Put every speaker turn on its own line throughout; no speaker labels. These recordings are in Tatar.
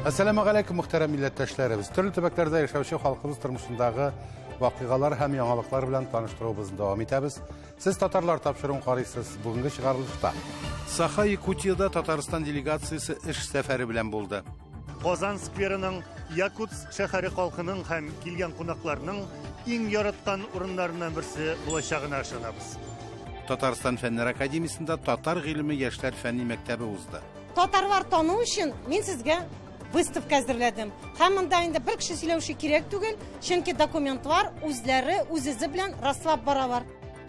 Әссәламегаләйкүм, мөхтәрәм милләттәшләребез. Төрле төбәкләрдә яшәүче халкыбыз тормышындагы вакыйгалар һәм яңалыклар белән таныштыруыбызны дәвам итәбез. Сез татарлар тапшыруын карыйсыз. Бүгенге чыгарылышта Саха Якутиядә Татарстан делегациясе эш сәфәре белән булды.
Казан скверының Якутск шәһәре халкының һәм килгән кунакларның иң яраткан урыннарыннан берсе булачагына ышанабыз.
Татарстан Фәннәр академиясендә Татар гыйлеме яшьләр фәнни мәктәбе узды.
Татарлар тану өчен мин сезгә выставка әзерләдем. Һәм монда инде бер кеше сөйләүче кирәк түгел, чөнки документлар үзләре үз-үзе белән раслап баралар.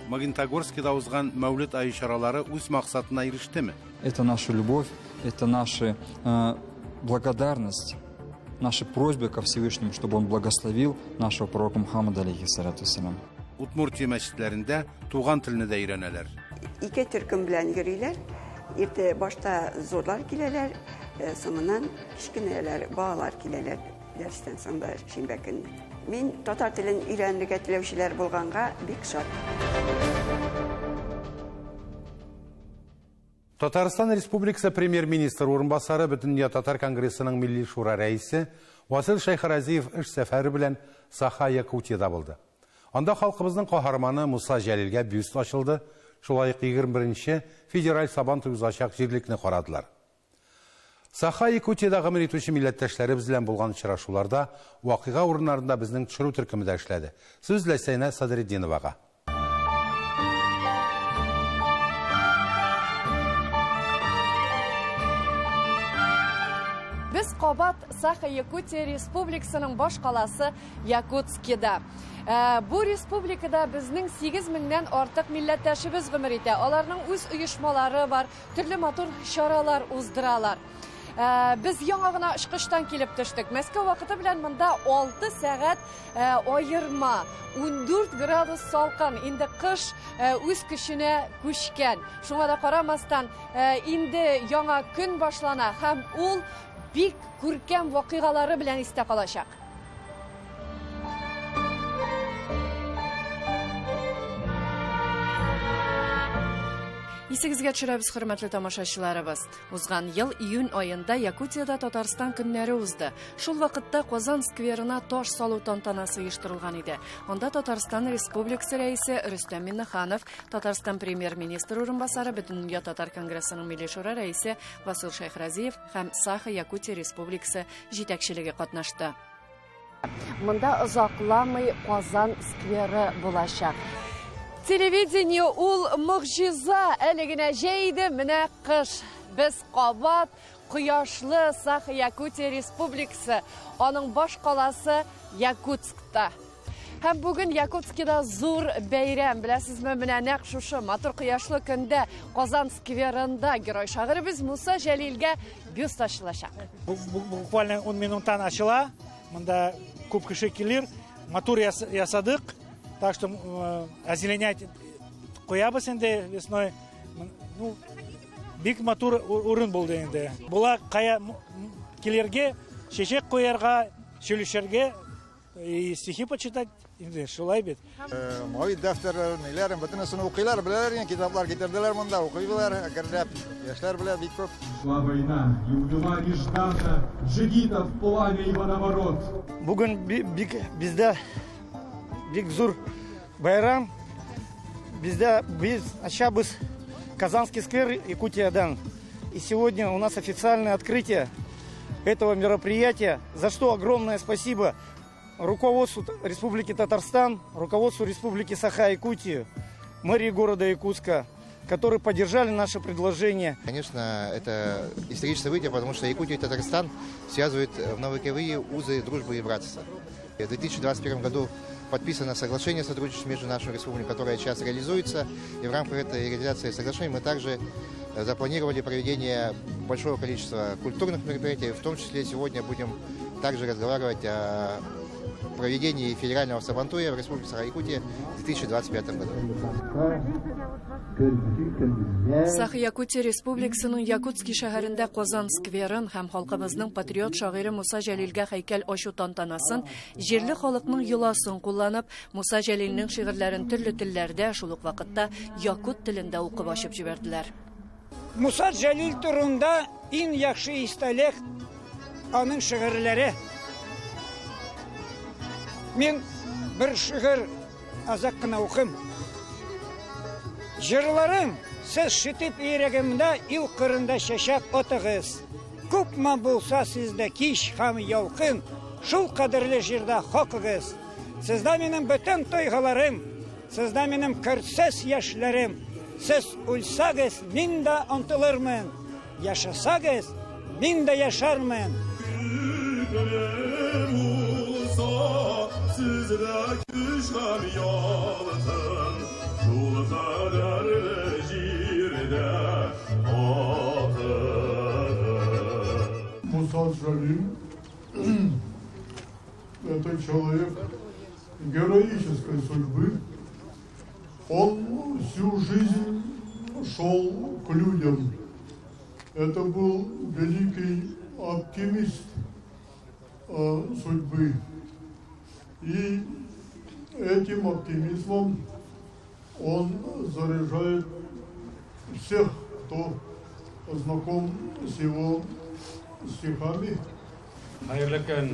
Магнитогорскида узган Мәүлид ае чаралары үз максатына ирештеме?
Это наша любовь, это наша благодарность, наши просьбы ко Всевышнему, чтобы он благословил нашего пророка Мухаммада, алейхиссалату вассалам.
Удмуртия мәчетләрендә туган телне дә өйрәнәләр.
Ике төркем белән йөриләр. Иртә башта зурлар киләләр, соңыннан кечкенәләр, балалар киләләр дәрестән соң да шимбә көнне. Мин татар телен өйрәнергә теләүчеләр булганга бик шат.
Татарстан Республикасы премьер-министр урынбасары, Бөтендөнья татар конгрессының Милли шура рәисе Васил Шәйхразиев эш сәфәре белән Саха Якутиядә булды. Анда халкыбызның каһарманы Муса Җәлилгә бюст ачылды. Шулай ук 21 федераль Сабантуй узачак җирлекне карадылар. Саха Якутиядә гомер итүче милләттәшләребез белән булган очрашуларда вакыйга урыннарында безнең төшерү төркеме дә эшләде. Сүз Ләйсәнә Садретдиновага.
Без кабат Саха Якутия Республикасының баш каласы Якутскида. Бу республикада безнең 8000-нән артык милләттәшебез гомер итә. Аларның үз оешмалары бар, төрле матур чаралар уздыралар. Без яңа гына очкычтан килеп төштек. Мәскәү вакыты белән монда 6 сәгать аерма, 14 градус салкын. Инде кыш үз көченә күчкән. Шуңа да карамастан, инде яңа көн башлана һәм ул бик күркәм вакыйгалары белән истә калачак. Исегезгә төшерәбез, хөрмәтле тамашачыларыбыз. Узган ел июнь аенда Якутиядә Татарстан көннәре узды. Шул вакытта Казан скверына таш салу тантанасы оештырылган иде. Анда Татарстан Республикасы рәисе Рөстәм Миңнеханов, Татарстан премьер-министр урынбасары, Бөтендөнья татар конгрессының Милли шура рәисе Васил Шәйхразиев һәм Саха Якутия Республикасы җитәкчелеге катнашты. Монда озакламый Казан скверы булачак. Телевидение ул могҗиза, әле генә җәй иде, менә кыш. Без кабат кояшлы Саха Якутия Республикасы, аның баш каласы Якутскта. Һәм бүген Якутскида зур бәйрәм. Беләсезме, менә нәкъ шушы матур кояшлы көндә Казан скверында герой шагыйребез Муса Җәлилгә бюст ачылачак.
Буквально 10 минуттан ачыла. Монда күп кеше килер. Матур ясадык. Так что озеленять куябыз инде весной. Ну, бик матур урын булды инде. Була кая килергә, чәчәк куярга, сөйләшергә и стихи почитать инде шулай бит.
Мавит дәфтәрләрен, ниләрен, бөтенесен укыйлар, беләләр инде, китаплар китерделәр монда, укыйлар, әкренләп. Яшьләр белә бик күп.
Шла война и убивали ждато джигитов, пламя и водоворот.
Бүген бик бездә бик зур байрам. Бездә без ачабыз Казанский сквер Якутиядан. И сегодня у нас официальное открытие этого мероприятия, за что огромное спасибо руководству Республики Татарстан, руководству Республики Саха-Якутию, мэрии города Якутска, которые поддержали наше предложение.
Конечно, это историческое событие, потому что Якутию и Татарстан связывают в нововековые узы дружбы и братства. В 2021 году подписано соглашение о сотрудничестве между нашими республиками, которое сейчас реализуется. И в рамках этой реализации соглашения мы также запланировали проведение большого количества культурных мероприятий. В том числе сегодня будем также разговаривать о проведении федерального Сабантуя в Республике Саха-Якутия в 2025 году.
Саха-Якутия Республикасының Якутский шәһәрендә Казан скверын һәм халкыбызның патриот шагыйре Муса Җәлилгә һәйкәл ачу тантанасын җирле халыкның йоласын кулланып, Муса Җәлилнең шигырьләрен төрле телләрдә, шул ук вакытта якут телендә укып ачып җибәрделәр.
Муса Җәлил турында иң яхшы истәлек аның шигырьләре. Мин бер шигырь азак кына укыйм. Җырларым сез шитеп йөрәгемдә ил кырында чәчәк атыгыз. Күпме булса сездә кич һәм ялкын, шул кадерле җирдә хакыгыз. Сездә минем бөтен тойгыларым, сездә минем керсез яшьләрем. Сез үлсәгез, мин дә онтылырмын. Яшәсәгез, мин дә яшәрмен.
Муса Джалиль – это человек героической судьбы. Он всю жизнь шел к людям. Это был великий оптимист судьбы. И этим оптимизмом он заряжает всех, кто знаком с его стихами.
Хәерле көн,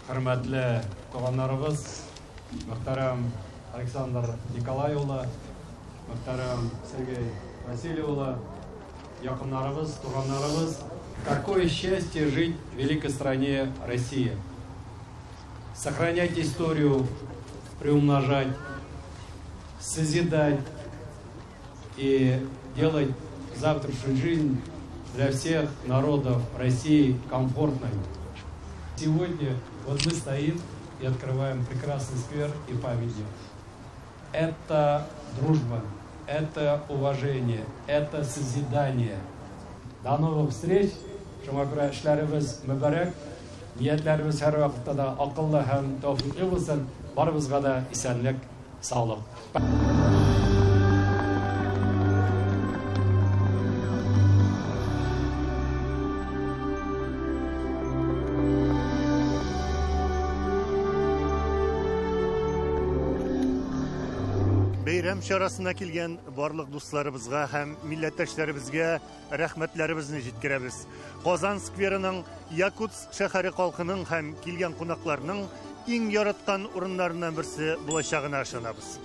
хөрмәтле туганнарыбыз, мөхтәрәм Александр Николай улы, мөхтәрәм Сергей Василий улы, якыннарыбыз, туганнарыбыз. Какое счастье жить в великой стране Россия. Сохранять историю, приумножать, созидать и делать завтрашнюю жизнь для всех народов России комфортной. Сегодня вот мы стоим и открываем прекрасный сквер и памятник. Это дружба, это уважение, это созидание. До новых встреч. Шуңа күрә эшләребез мөбарәк, ниятләребез һәр вакытта да акыллы һәм тәүфыйклы булсын. Барыбызга да исәнлек, саулык.
Бәйрәм чарасына килгән барлык дусларыбызга һәм милләттәшләребезгә рәхмәтләребезне җиткерәбез. Казан скверының Якутск шәһәре халкының һәм килгән кунакларның иң яраткан урыннарыннан берсе булачагына ышанабыз.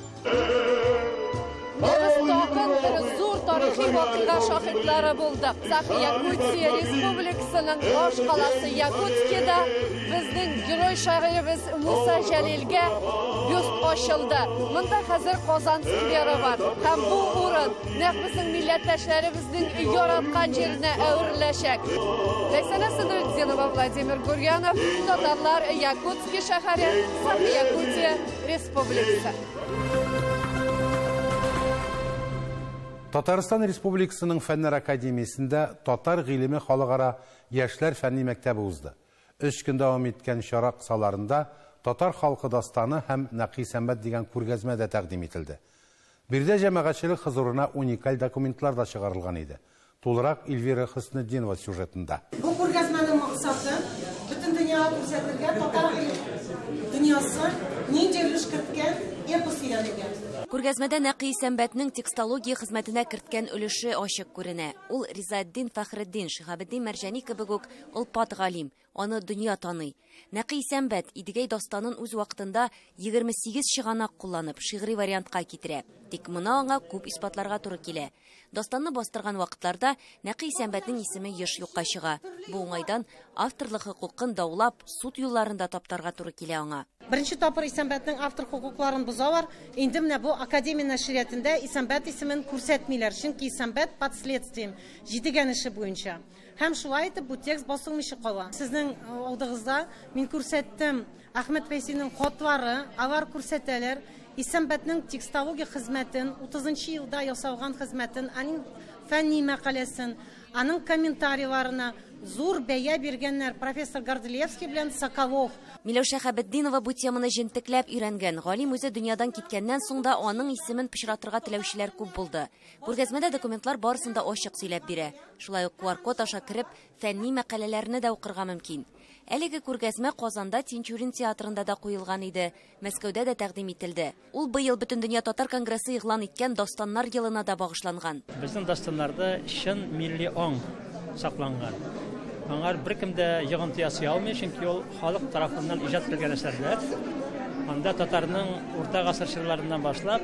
Без тагын бер зур тарихи вакыйга шаһитлары булдык. Саха Якутия Республикасының баш каласы Якутскида безнең герой шагыйребез Муса Җәлилгә бюст ачылды. Монда хәзер Казан скверы бар. Һәм бу урын нәкъ безнең милләттәшләребезнең яраткан җиренә әвереләчәк. Ләйсәнә Садретдинова, Владимир Гурьянов, Татарлар, Якутский шәһәре, Саха Якутия Республикасы.
Татарстан Республикасының Фәннәр академиясендә Татар гыйлеме халыкара яшьләр фәнни мәктәбе узды. 3 көн дәвам иткән чара кысаларында Татар халкы дастаны һәм Нәкый Исәнбәт дигән күргәзмә дә тәкъдим ителде. Биредә җәмәгатьчелек хозурына уникаль документлар да чыгарылган иде. Тулырак Эльвира Хөснетдинова сюжетында.
Бу күргәзмәнең максаты бөтен дөньяга күрсәтергә татар дөньясы нинди өлеш керткән эпос өйрәнергә.
Күргәзмәдә Нәкый Исәнбәтнең текстология хезмәтенә керткән өлеше ачык күренә. Ул Ризаэддин Фәхретдин, Шиһабетдин Мәрҗани кебек үк олпат галим, аны дөнья таный. Нәкый Исәнбәт Идегәй дастанын үз вакытында 28 чыганак кулланып шигъри вариантка китерә. Тик моны аңа күп исбатларга туры килә. Дастанны бастырган вакытларда Нәкый Исәнбәтнең исеме еш юкка чыга. Бу уңайдан авторлык хокукын даулап, суд юлларында таптарга туры килә аңа.
Беренче тапкыр Исәнбәтнең автор хокукларын бозалар. Инде менә бу академия нәшриятында Исәнбәт исемен күрсәтмиләр, чөнки Исәнбәт под следствием, җидегән эше буенча. Һәм шулай итеп бу текст басылмыйча кала. Сезнең алдыгызда мин күрсәттем Әхмәт Фәйзинең хатлары, алар күрсәтәләр Исәнбәтнең текстология хезмәтен, 30 елда ясалган хезмәтен, аның фәнни мәкаләсен, аның комментарийларына зур бәя биргәннәр профессор Горделевский белән Соколов.
Миләүшә Хәбетдинова бу теманы җентекләп өйрәнгән. Галим үзе дөньядан киткәннән соң да аның исемен пычратырга теләүчеләр күп булды. Күргәзмәдә документлар барысын да ачык сөйләп бирә. Шулай ук QR-код аша кереп, фәнни мәкаләләрне дә укырга мөмкин. Әлеге күргәзмә Казанда Тинчурин театрында да куелган иде. Мәскәүдә дә тәкъдим ителде. Ул быел Бөтендөнья татар конгрессы игълан иткән Дастаннар елына да багышланган.
Безнең дастаннарда чын милли аң сакланган. Аңар беркем дә йогынты ясый алмый, чөнки ул халык тарафыннан иҗат ителгән әсәрләр. Анда татарның урта гасыр чорларыннан башлап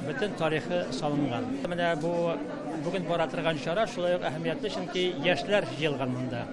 бөтен тарихы салынган. Менә бу бүген бара торган чара шулай ук әһәмиятле, чөнки яшьләр җыелган монда.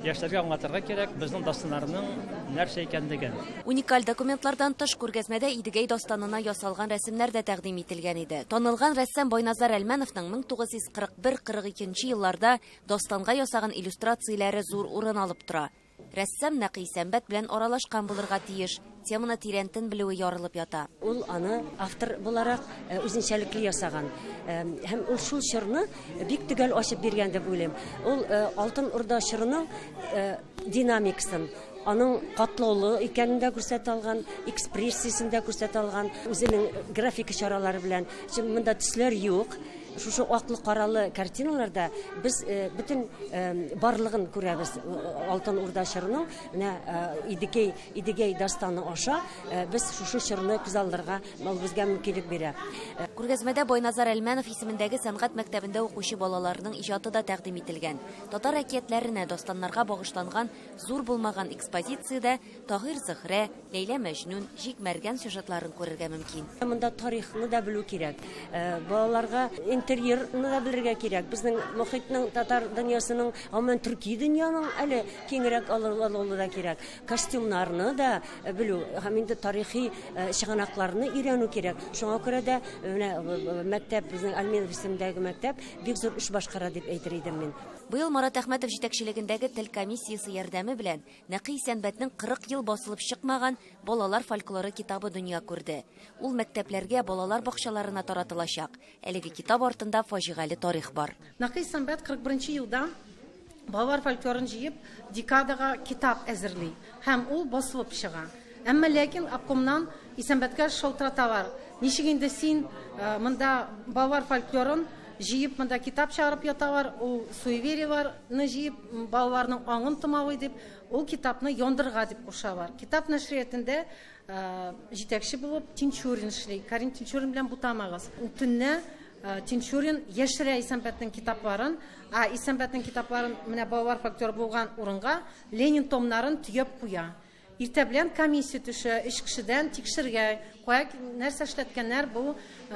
Яшьләргә аңлатырга кирәк безнең дастаннарның нәрсә икәнлеген.
Уникаль документлардан тыш күргәзмәдә Идегәй дастанына ясалган рәсемнәр дә тәкъдим ителгән иде. Танылган рәссам Байназар Әлмәновның 1941-42 елларда дастанга ясаган иллюстрацияләре зур урын алып тора. Рәссам Нәкый Исәнбәт белән аралашкан булырга тиеш. Теманы тирәнтен белүе ярылып ята.
Ул аны автор буларак үзенчәлекле ясаган. Һәм ул шул чорны бик төгәл ачып биргән дип уйлыйм. Ул Алтын Урда чорының динамикасын, аның катлаулы икәнен дә күрсәтә алган, экспрессиясен дә күрсәтә алган, үзенең графика чаралары белән. Чөнки монда төсләр юк. Шушы аклы-каралы картиналарда без бөтен барлыгын күрәбез. Алтын Урда чорының менә Идегәй, Идегәй дастаны аша без шушы чорны күз алдырга ул безгә мөмкинлек бирә.
Күргәзмәдә Байназар Әлмәнов исемендәге сәнгать мәктәбендә укучы балаларның иҗаты да тәкъдим ителгән. Татар әкиятләренә, дастаннарга багышланган зур булмаган экспозициядә Таһир Зөһрә, Ләйлә Мәҗнүн, Җик Мәргән сюжетларын күрергә мөмкин.
Монда тарихны да белү кирәк. Балаларга интерьерны да белергә кирәк. Безнең мохитның, татар дөньясының, гомумән төрки дөньяның әле киңрәк алуы да кирәк. Костюмнарны да белү һәм инде тарихи чыганакларны өйрәнү кирәк. Шуңа күрә дә менә мәктәп, безнең Әлмәнов исемендәге мәктәп бик зур эш башкара дип әйтер идем мин.
Быел Марат Әхмәтов җитәкчелегендәге тел комиссиясе ярдәме белән Нәкый Исәнбәтнең 40 ел басылып чыкмаган балалар фольклоры китабы дөнья күрде. Ул мәктәпләргә, балалар бакчаларына таратылачак. Әлеге китап артында фаҗигале тарих бар.
Нәкый Исәнбәт 41 елда балалар фольклорын җыеп декадага китап әзерли һәм ул басылып чыга. Әмма ләкин обкомнан Исәнбәткә шалтыраталар. Ничек инде син монда балалар фольклорын җыеп монда китап чыгарып яталар, ул суевериеларны җыеп балаларның аңын томалый дип, ул китапны яндырырга дип кушалар. Китап нәшриятендә җитәкче булып Тинчурин эшли. Карин Тинчурин белән бутамагыз. Төннә Тинчурин яшерә Исәнбәтнең китапларын, а Исәнбәтнең китапларын менә балалар фольклоры булган урынга Ленин томнарын төяп куя. Иртә белән комиссия төшә, өч кешедән тикшергә, кая нәрсә эшләткәннәр бу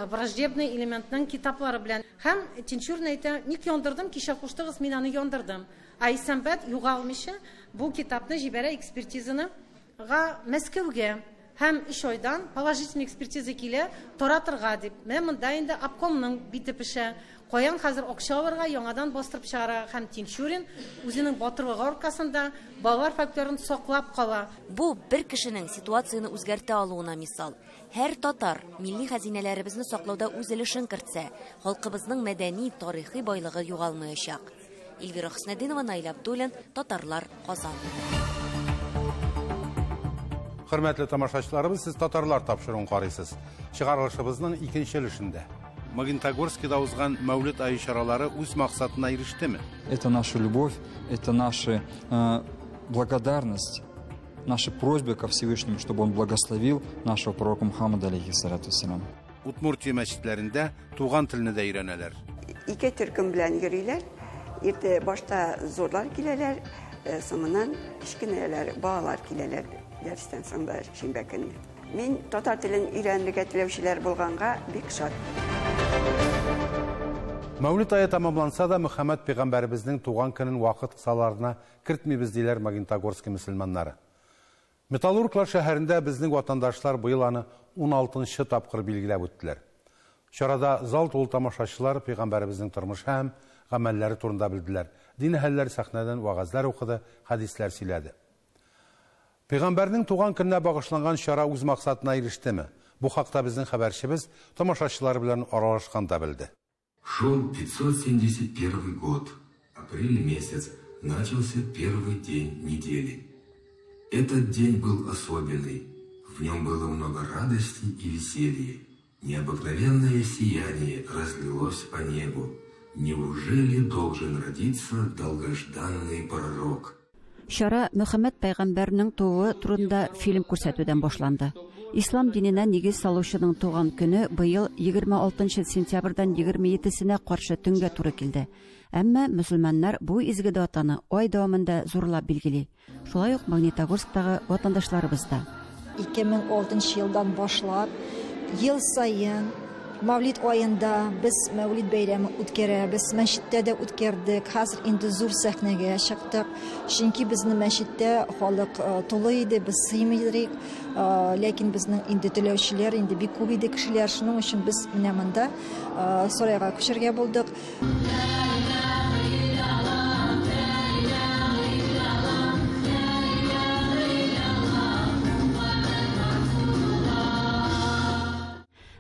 враждебный элементның китаплары белән. Һәм Тинчурин әйтә, ник яндырдым, кичә куштыгыз, мин аны яндырдым. А Исәнбәт югалмыйча бу китапны җибәрә экспертизаны га Мәскәүгә. Һәм өч айдан положительный экспертиза килә, таратырга дип. Менә монда инде обкомның бите пешә. Каян хәзер акча алырга, яңадан бастырып чыгара. Һәм Тинчурин үзенең батырлыгы аркасында балалар фольклорын саклап кала.
Бу бер кешенең ситуацияне үзгәртә алуына мисал. Һәр татар милли хәзинәләребезне саклауда үз өлешен кертсә, халкыбызның мәдәни, тарихи байлыгы югалмаячак. Эльвира Хөснетдинова, Наил Абдуллин, Татарлар, Казан.
Хөрмәтле тамашачыларыбыз, сез Татарлар тапшыруын карыйсыз. Чыгарылышыбызның икенче өлешендә. Магнитогорскида узган Мәүлид ае чаралары үз максатына ирештеме?
Это наша любовь, это наша благодарность, наша просьба ко Всевышнему, чтобы он благословил нашего пророка Мухаммада, алейхиссалату вассалам.
Удмуртия мәчетләрендә туган телне дә өйрәнәләр.
Ике төркем белән йөриләр. Иртә башта зурлар киләләр, соңыннан кечкенәләр, балалар киләләр. Дәрестән соң да шимбә көнне. Мин татар телен өйрәнергә теләүчеләр булганга бик шат.
Мәүлид ае тәмамланса да, Мөхәммәд пәйгамбәребезнең туган көнен вакыт кысаларына кертмибез, диләр Магнитогорский мөселманнары. Металлурглар шәһәрендә безнең ватандашлар быел аны 16нчы тапкыр билгеләп үттеләр. Чарада зал тулы тамашачылар пәйгамбәребезнең тормышы һәм гамәлләре турында белделәр. Дин әһелләре сәхнәдән вәгазьләр укыды, хәдисләр сөйләде. Пәйгамбәрнең туган көненә багышланган чара үз максатына ирештеме? Бу хакта безнең хәбәрчебез тамашачылар белән аралашканда белде.
Шел 571 год, апрель месяц, начался первый день недели. Этот день был особенный, в нем было много радости и веселья. Необыкновенное сияние разлилось по небу. Неужели должен родиться долгожданный пророк?
Чара Мөхәммәд пәйгамбәрнең тууы турында фильм күрсәтүдән башланды. Ислам диненә нигез салучының туган көне быел 26 сентябрьдән 27-сенә каршы төнгә туры килде. Әмма мөселманнар бу изге датаны ай дәвамында зурлап билгели. Шулай ук Магнитогорсктагы ватандашларыбыз да.
2006 елдан башлап ел саен Мавлид аенда без Мәүлид бәйрәме үткәрәбез. Мәчеттә дә үткәрдек. Хәзер инде зур сәхнәгә чыктык. Чөнки безнең мәчеттә халык тулы иде, без сыймый идек. Ләкин безнең инде теләүчеләр инде бик күп иде кешеләр. Шуның өчен без менә монда сарайга күчәргә булдык.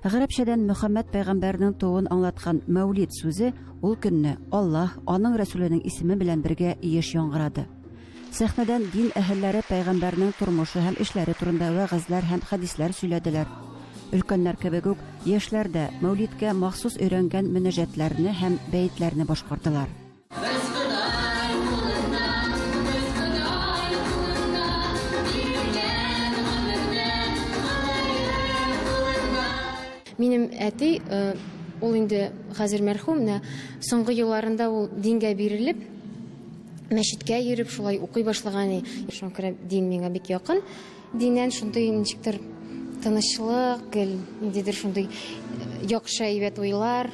Гарәпчәдән Мөхәммәд пәйгамбәрнең тууын аңлаткан Мәүлид сүзе ул көнне Аллаһ, аның Рәсүленең исеме белән бергә еш яңгырады. Сәхнәдән дин әһелләре пәйгамбәрнең тормышы һәм эшләре турында вәгазьләр һәм хәдисләр сөйләделәр. Өлкәннәр кебек үк, яшьләр дә Мәүлидкә махсус өйрәнгән мөнәҗәтләрне һәм бәетләрне башкардылар.
Минем әти, ул инде хәзер мәрхүм, менә соңгы елларында ул дингә бирелеп, мәчеткә йөреп, шулай укый башлаган. Шуңа күрә дин миңа бик якын. Диннән шундый ничектер тынычлык, гел ниндидер шундый яхшы әйбәт уйлар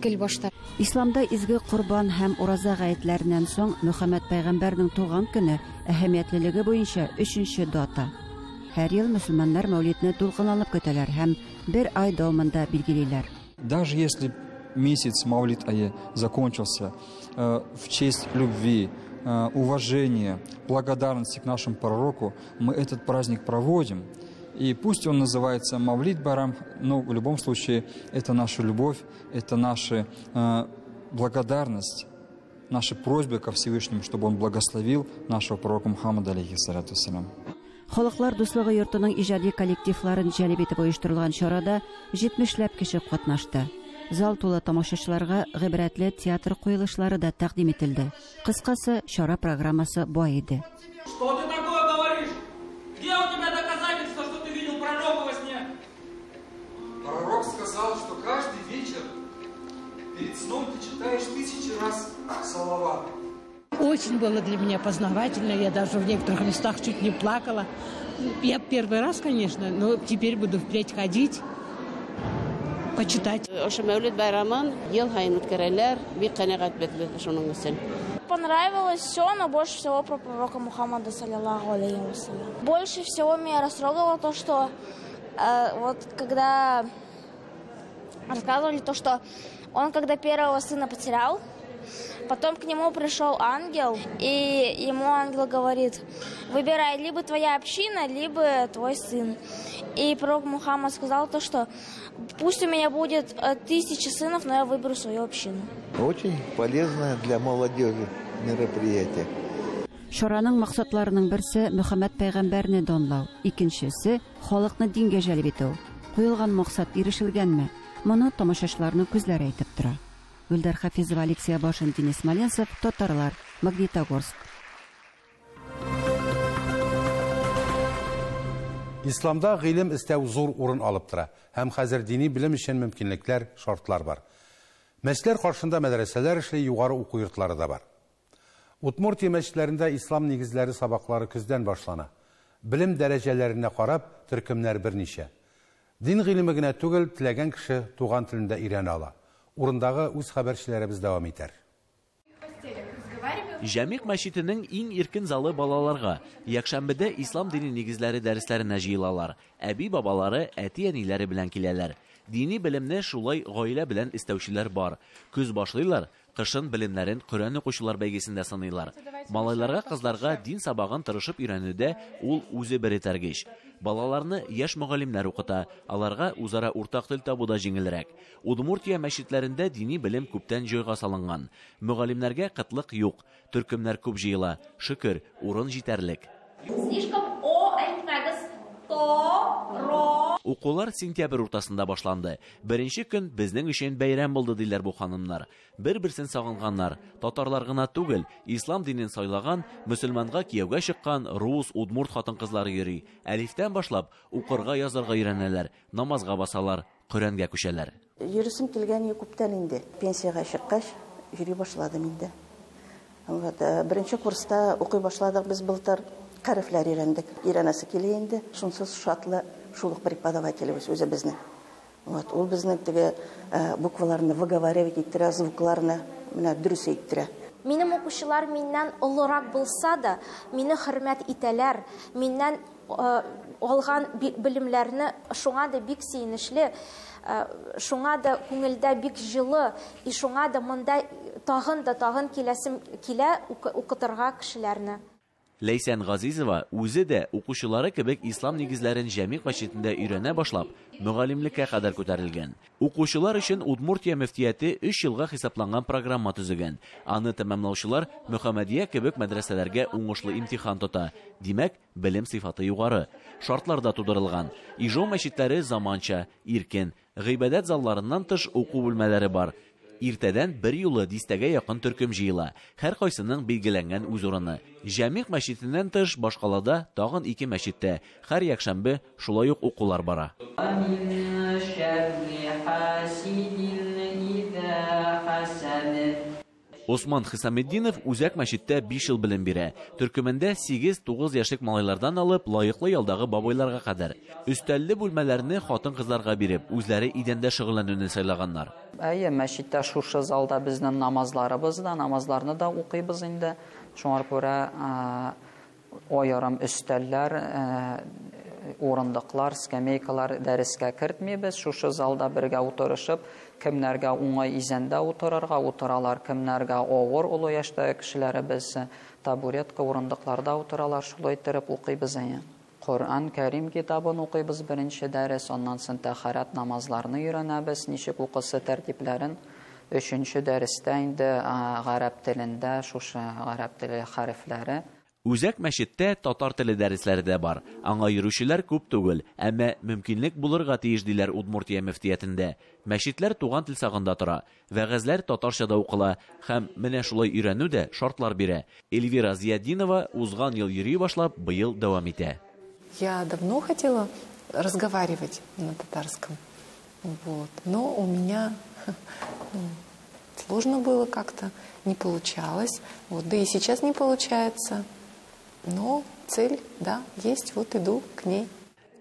гел башта.
Исламда изге Корбан һәм Ураза гаетләреннән соң Мөхәммәд пәйгамбәрнең туган көне әһәмиятлелеге буенча өченче дата. Һәр ел мөселманнар Мәүлидне дулкынланып көтәләр һәм бер ай дәвамында билгелиләр.
Даже если месяц Маулид Ае закончился в честь любви, уважения, благодарности к нашему пророку, мы этот праздник проводим. И пусть он называется Мавлид Байрам, но в любом случае это наша любовь, это наша благодарность, наша просьба ко Всевышнему, чтобы он благословил нашего пророка Мухаммада, алейхиссалату вассалям.
Халыклар дуслыгы йортының иҗади коллективларын җәлеп итеп оештырылган чарада 70ләп кеше катнашты. Зал тулы тамашачыларга гыйбрәтле театр куелышлары да тәкъдим ителде. Кыскасы, чара программасы бай иде.
Что ты такое говоришь? Где у тебя доказательства, что ты видел пророка во сне?
Пророк сказал, что каждый вечер перед сном ты читаешь 1000 раз салават.
Очень было для меня познавательно, я даже в некоторых местах чуть не плакала. Я первый раз, конечно, но теперь буду впредь ходить, почитать.
Ошо Мәүлид байрамын ел һайын үткәрәләр, бик ҡәнәғәт беҙ шуның өсөн.
Понравилось все, но больше всего про пророка Мухаммада, саллаллаху алейхи вассалям. Больше всего меня растрогало то, что вот когда рассказывали то, что он когда первого сына потерял, потом к нему пришел ангел, и ему ангел говорит: выбирай, либо твоя община, либо твой сын. И пророк Мухаммад сказал то, что пусть у меня будет 1000 сынов, но я выберу свою общину.
Очень полезное для молодежи мероприятие.
Чараның максатларының берсе Мөхәммәд пәйгамбәрне данлау, икенчесе халыкны дингә җәлеп итү. Куелган максат ирешелгәнме? Моны тамашачыларның күзләре әйтеп тора. Гөлдар Хафизова, Алексей Абашин, Денис Смоленцев, Татарлар, Магнитогорск.
Исламда гыйлем эстәү зур урын алып тора һәм хәзер дини белем өчен мөмкинлекләр, шартлар бар. Мәчетләр каршында мәдрәсәләр эшли, югары уку йортлары да бар. Удмуртия мәчетләрендә ислам нигезләре сабаклары көздән башлана. Белем дәрәҗәләренә карап, төркемнәр берничә. Дин гыйлеме генә түгел, теләгән кеше туган телендә өйрәнә ала. Урындагы үз хәбәрчеләребез дәвам итәр.
Җәмигъ мәчетенең иң иркен залы балаларга. Якшәмбедә ислам дине нигезләре дәресләренә җыелалар. Әби-бабалары, әти-әниләре белән киләләр. Дини белемне шулай гаилә белән эстәүчеләр бар. Көз башлыйлар, кышын белемнәрен Коръән укучылар бәйгесендә сыныйлар. Малайларга, кызларга дин сабагын тырышып өйрәнүдә ул үзе бер этәргеч. Балаларны яшь мөгаллимнәр укыта, аларга үзара уртак тел табу да җиңелрәк. Удмуртия мәчетләрендә дини белем күптән җайга салынган. Мөгаллимнәргә кытлык юк, төркемнәр күп җыела. Шөкер, урын җитәрлек.
Слишком о әйтмәгез, то, ро.
Укулар сентябрь уртасында башланды. Беренче көн безнең өчен бәйрәм булды, диләр бу ханымнар. Бер-берсен сагынганнар. Татарлар гына түгел, ислам динен сайлаган, мөселманга кияүгә чыккан рус, удмурт хатын-кызлары йөри. Әлифтән башлап, укырга, язарга өйрәнәләр, намазга басалар, Коръәнгә күчәләр.
Йөрисем килгән иде күптән инде. Пенсиягә чыккач, йөри башладым инде. Вот, беренче курста укый башладык без былтыр. Хәрефләр өйрәндек. Өйрәнәсе килә инде. Шунсыз шатлы шул ук преподавателебез үзе безнең. Вот, ул безнең теге букваларны выговаривать иттерә, звукларны менә дөрес әйттерә.
Минем укучылар миннән олырак булса да, мине хөрмәт итәләр, миннән алган белемнәрне шуңа да бик сөенечле, шуңа да күңелдә бик җылы, и шуңа да монда тагын да тагын киләсем килә укытырга кешеләрне.
Ләйсән Газизова үзе дә укучылары кебек ислам нигезләрен Җәмигъ мәчетендә өйрәнә башлап, мөгаллимлеккә кадәр күтәрелгән. Укучылар өчен Удмуртия мөфтияте 3 елга хисапланган программа төзегән. Аны тәмамлаучылар Мөхәммәдия кебек мәдрәсәләргә уңышлы имтихан тота. Димәк, белем сыйфаты югары. Шартлар да тудырылган. Ижау мәчетләре заманча, иркен. Гыйбадәт залларыннан тыш уку бүлмәләре бар. Иртәдән бер юлы дистәгә якын төркем җыела. Һәркайсының билгеләнгән үз урыны. Җәмигъ мәчетеннән тыш башкалада тагын 2 мәчеттә һәр якшәмбе шулай ук укулар бара. Осман Хисаметдинов үзәк мәчеттә 5 ел белем бирә. Төркемендә 8-9 яшьлек малайлардан алып, лаеклы ялдагы бабайларга кадәр. Өстәлле бүлмәләрне хатын-кызларга биреп, үзләре идәндә шөгыльләнүне сайлаганнар.
Әйе, мәчеттә шушы залда безнең намазларыбыз да, намазларны да укыйбыз инде. Шуңа күрә аерым өстәлләр, урындыклар, скамейкалар дәрескә кертмибез. Шушы залда бергә утырышып, кемнәргә уңай изәндә утырырга утыралар, кемнәргә авыр олы яшьтәге кешеләребез табуретка, урындыкларда утыралар, шулай иттереп укыйбыз. Коръән Кәрим китабын укыйбыз беренче дәрес, аннан соң тәһарәт намазларны өйрәнәбез, ничек укысы тәртипләрен. Өченче дәрестә инде гарәп телендә шушы гарәп теле хәрефләре.
Үзәк мәчеттә татар теле дәресләре дә бар. Аңа йөрүчеләр күп түгел, әмма мөмкинлек булырга тиеш диләр Удмуртия мөфтиятендә. Мәчетләр туган тел сагында тора. Вәгазьләр татарча да укыла һәм менә шулай өйрәнү дә шартлар бирә. Эльвира Зиятдинова узган ел йөри башлап, быел дәвам итә.
Я давно хотела разговаривать на татарском, вот, но у меня сложно было как-то, не получалось, вот, да и сейчас не получается. Но цель, да, есть, вот иду к ней.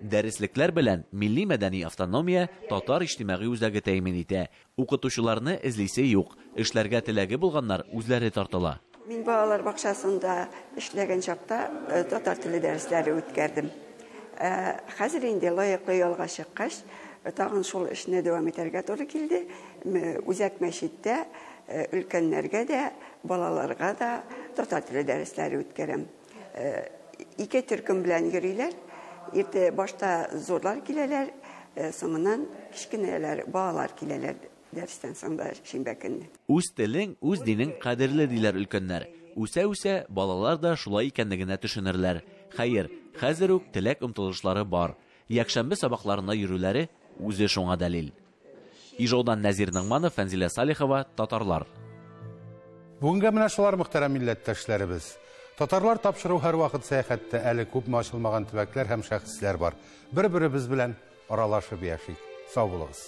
Дәреслекләр белән милли мәдәни автономия татар иҗтимагый үзәге тәэмин итә. Укытучыларны эзлисе юк. Эшләргә теләге булганнар үзләре тартыла.
Мин балалар бакчасында эшләгән чакта татар теле дәресләре үткәрдем. Хәзер инде лаеклы ялга чыккач, тагын шул эшне дәвам итәргә туры килде. Үзәк мәчеттә өлкәннәргә дә, балаларга да татар теле дәресләре үткәрәм. Ике төркем белән йөриләр. Иртә башта зурлар киләләр, соңыннан кечкенәләр, балалар киләләр дәрестән соң да шимбә көнне.
Үз телең, үз динең кадерле диләр өлкәннәр. Үсә-үсә балалар да шулай икәнлегенә төшенерләр. Хәер, хәзер үк теләк омтылышлары бар. Якшәмбе сабакларына йөрүләре үзе шуңа дәлил. Ижаудан Нәзир Нагманов, Фәнзилә Салихова, Татарлар.
Бүгенгә менә шулар, мөхтәрәм милләттәшләребез. Татарлар тапшыру һәр вакыт сәяхәттә, әле күпме ачылмаган төбәкләр һәм шәхесләр бар. Бер-беребез белән аралашып яшик. Сау булыгыз.